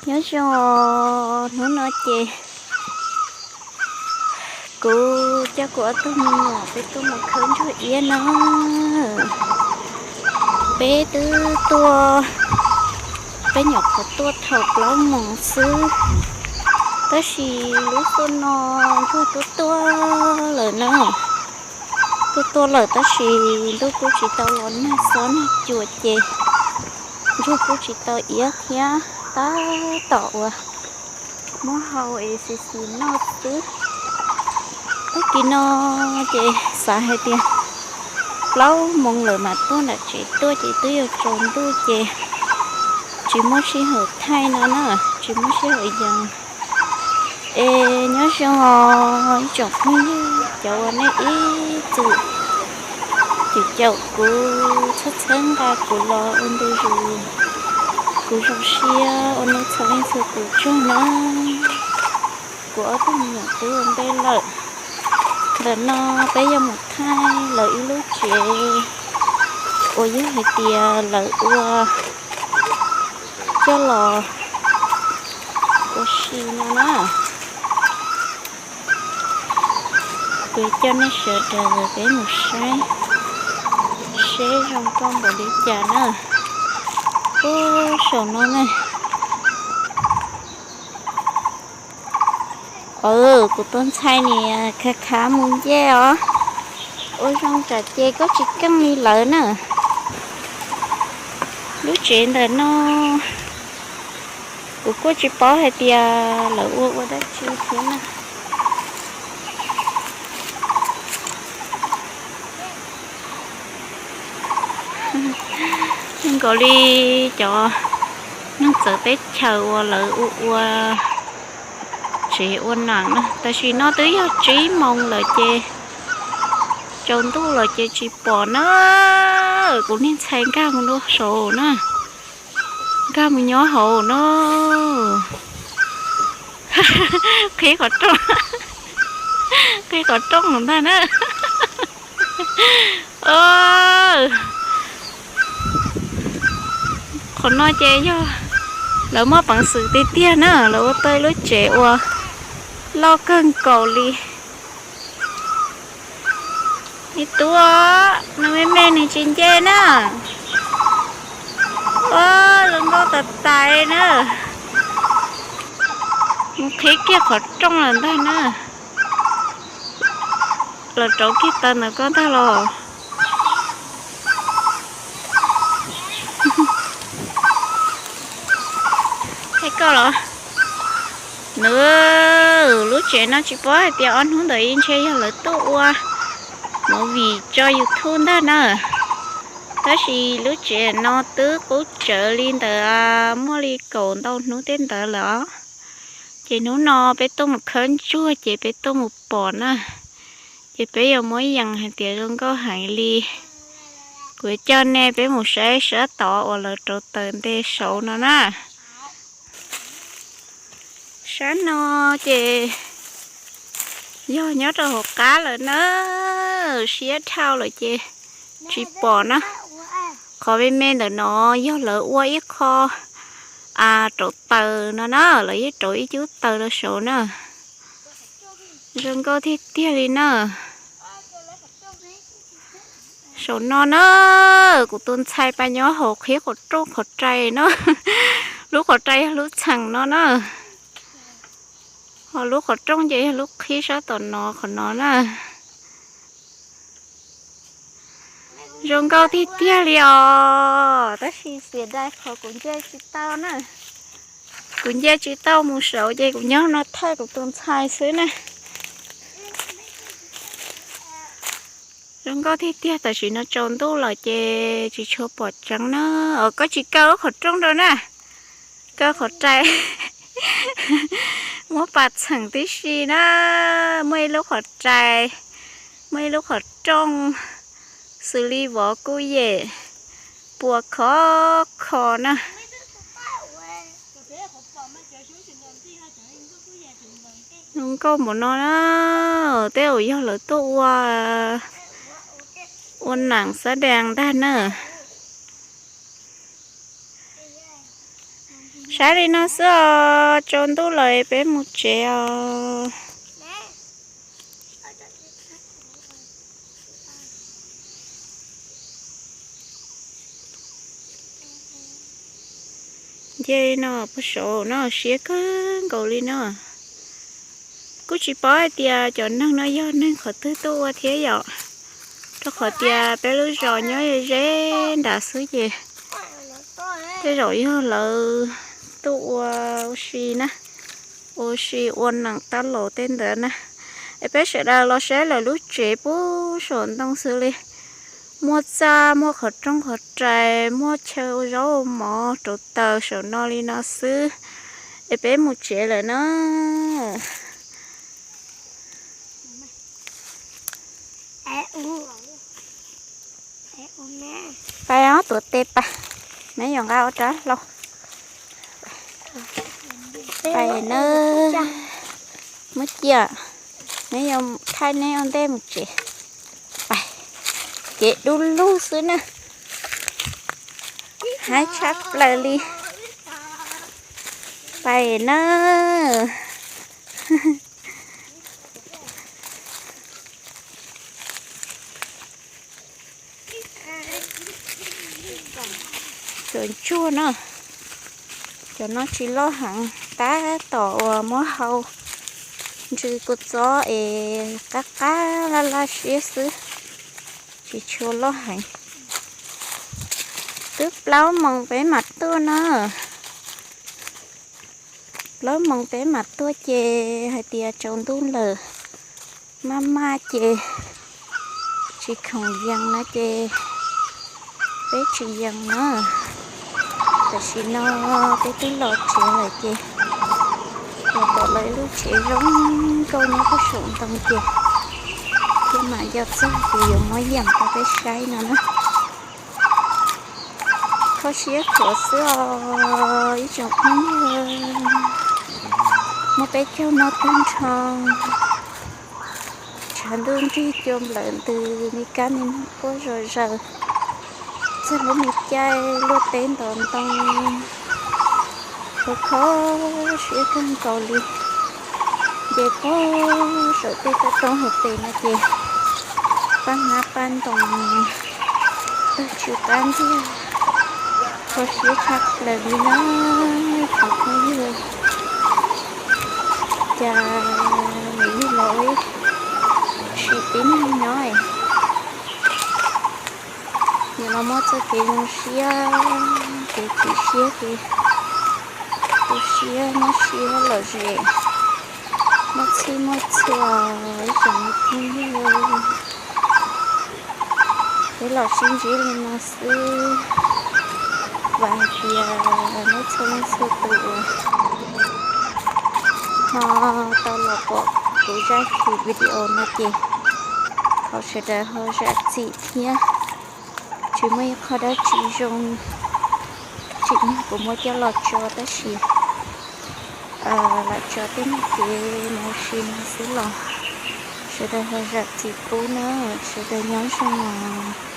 Nyob zoo, hnub no ces kuv coj kuv ob tug me nyuam peb tuaj mus khawb ntsuag iab no. Peb twb tuaj, peb nyuam qhuav tuaj thaum plaub moos xwb, tab sis lub tuaj no ntsuag tuaj tuaj lawm na. Tuaj tuaj lawm tab sis ntuj kuj tsis tau los nag xob nag cua ces ntsuag kuj tsis tau iab thiab, tab tom uas muab hau es xis xis noj xwb. Tag kis no ces xav hais tias plaub moos lawm mas tuaj nram tsev tuaj ces twb yuav tsaus ntuj ces tsis muaj sij hawm thaij no na, tsis muaj sij hawm yees. Es nyob zoo os ib tsoom phooj ywg cov uas nej ib txwm caum kuv, txhawb txhawb nqa kuv los ua ntu zus, kuv zoo siab ua nej txhua leej txhua tus tsaug na. Kuv ob tug me nyuam twb ua ntej lawm. Ntawm no peb yuav mus thaij lawv ib lub tsev uas yog hais tias lawv ua coj los ua si no na. Kuv coj nej sawv daws peb mus saib seb zoo nkauj npaum li cas na. Ub, saum no na. Kuv tus ntxhais niam khav khav mus nce os. Ua zoo tsam ces koj tsis keej li lawv na. Lub tsev ntawm no kuv kuj tsis paub hais tias lawv ua ua dab tsi thiab na. Zoo nkaus li cov neeg txawv teb chaws uas lawv ua ua tsev ua nam na. Tam sim no twb yog tsib moos lawm ces tsaus ntuj lawm ces tsis pom na. Kuv niag ntxhais nkag mus rau saud na, nkag mus nyob hauv no. Qhib qhov rooj, qhib qhov rooj ntag na. Qhov no ces yog lawv muaj peev xwm tiag tiag na, lawv ua tau lub tsev uas loj kawg nkaus li. Ib tug, nws me me nws tsis nce na. Ua, zoo nkauj tas tas na. Mus qhib kiag qhov rooj lawm ntag na. Los rauv kiag taws ntawm koj ntag los. Hais koj los? Nws, lub tsev no tsis paub hais tias ob hnub ntawd ntshe yog lawv tuaj ua movie tso YouTube ntag na. Tab sis lub tsev no twb qub tsawv li ntawd muaj li kaum ntau hnub tej ntawd lawm os. Ces hnub no peb tuaj mus khawb ntsuag ces peb tuaj mus pom na. Ces peb yuav muab yees hais tias zoo nkauj heev li. Kuv coj nej peb mus saib sab tod uas lawv rauv taws ntej saud no na. Sab no ces yog nyob rau hauv qab lawm na, siab dhau lawm ces tsis pom na. Qhov me me ntawm no yog lawv ua ib qho rauv taws no na, lawv yeej rauv ib cub taws rau saud na. Zoo nkauj tiag tiag li na. Saum no na, kuv tus ntxhais pab nyob hauv qhib qhov rooj qhov rais no. Lub qhov rais yog lub txheem no na. Ho lub qhov rooj ces yog lub qhib sab tom no qhov no na. Zoo nkauj tiag tiag li os, tab sis xiam dai qhov kuv nce tsis tau na. Kuv nce tsis tau mus saud ces kuv nyob no thaij kuv tus ntxhais xwb na. Zoo nkauj tiag tiag, tam sim no tsaus ntuj lawm ces tsis tshua pom tseeb na. Os, koj tsis kaw lub qhov rooj rau na. Kaw qhov rais. Muab pas txheem tib si na. Muaj ib lub qhov rais, muaj ib lub qhov rooj, xws li vov kuj yem, puas khov kho na. Zoo nkauj npaum no na, tej zaum yog lawv tuaj ua, ua nam xab dees ntag na. Saib li no xwb os, tsaus ntuj lawm peb mus tsev os. Nce li no puag saud no siab kawg nkaus li no. Kuj tsis paub hais tias cov neeg no yog neeg qhov twg tuaj ua thiab yom, rau qhov tias peb lub zos nyob ze nram xwb ces tej zaum yog lawv tuaj ua ua si na, ua si ua neej tab laus tej ntawd na. Es peb sawv daws los saib lawv lub tsev puag saum ntoo xwb li. Muaj txaj, muaj qhov rooj qhov rais, muaj chaw ua zaub ua mov rauv taws saum no li no xwb. Es peb mus tsev lawm na. Pais os, tuav tes pais, neb yuav nqa ua rab hlau. Pais na, muab cia, neb yuav thaij neb ua ntej mus tsev. Pais, kev dub lug xwb na, haib tshaj plaws li. Pais na. Cov ntsuag no, cov no tsis loj heev, tab tom uas muab hau ntsw kua txob es qab qab laj laj siab xwb, tsis tshua loj heev. Twb plaub moos peb mam tuaj na. Plaub moos peb mam tuaj ces hais tias tsaus ntuj lawm, maj maj ces tsis khoom yees no ces peb tsis yees na. Tam sim no peb twb los tsev lawm ces los pom lawv lub tsev zoo nkauj nyob puag saum ntoo ces thiaj mam nco txog ces yuav muab yees rau peb saib no na. Kho siab khuav xwb os ib tsoom phooj ywg, muaj peb caug noj tag nrho, tshav ntuj nrig cua nplawm ntws, me kab me noog quaj zom zaws, txog lub me caij luaj teb ntov ntoo, kho kho siab kawg nkaus li. Nce puag saum tej toj roob hauv pes no ces paj hnab paj ntoos tawg tsw qab ntiag, kho siab tshaj plaws li na tsoom phooj ywg. Cas nws yug los ib sim tib neeg nyob, nws los muaj txoj kev zoo siab, kev chim siab, kev tu siab muab siab lom zem, muaj txhij muaj txhua ib tsoom phooj ywg. Peb los sib ntsib li no xwb, vam hais tias nej txhua leej txhua tus uas ho tau los pom kuv zaj video no ces thov sawv daws ho zam txim thiab. Tsis muaj ib qho dab tsi zoo tsim nyog kuv muab coj los tso tab sis lam tso tej me kev mus ua si no xwb los sawv daws ho zam txim pub na, sawv daws nyob zoo os.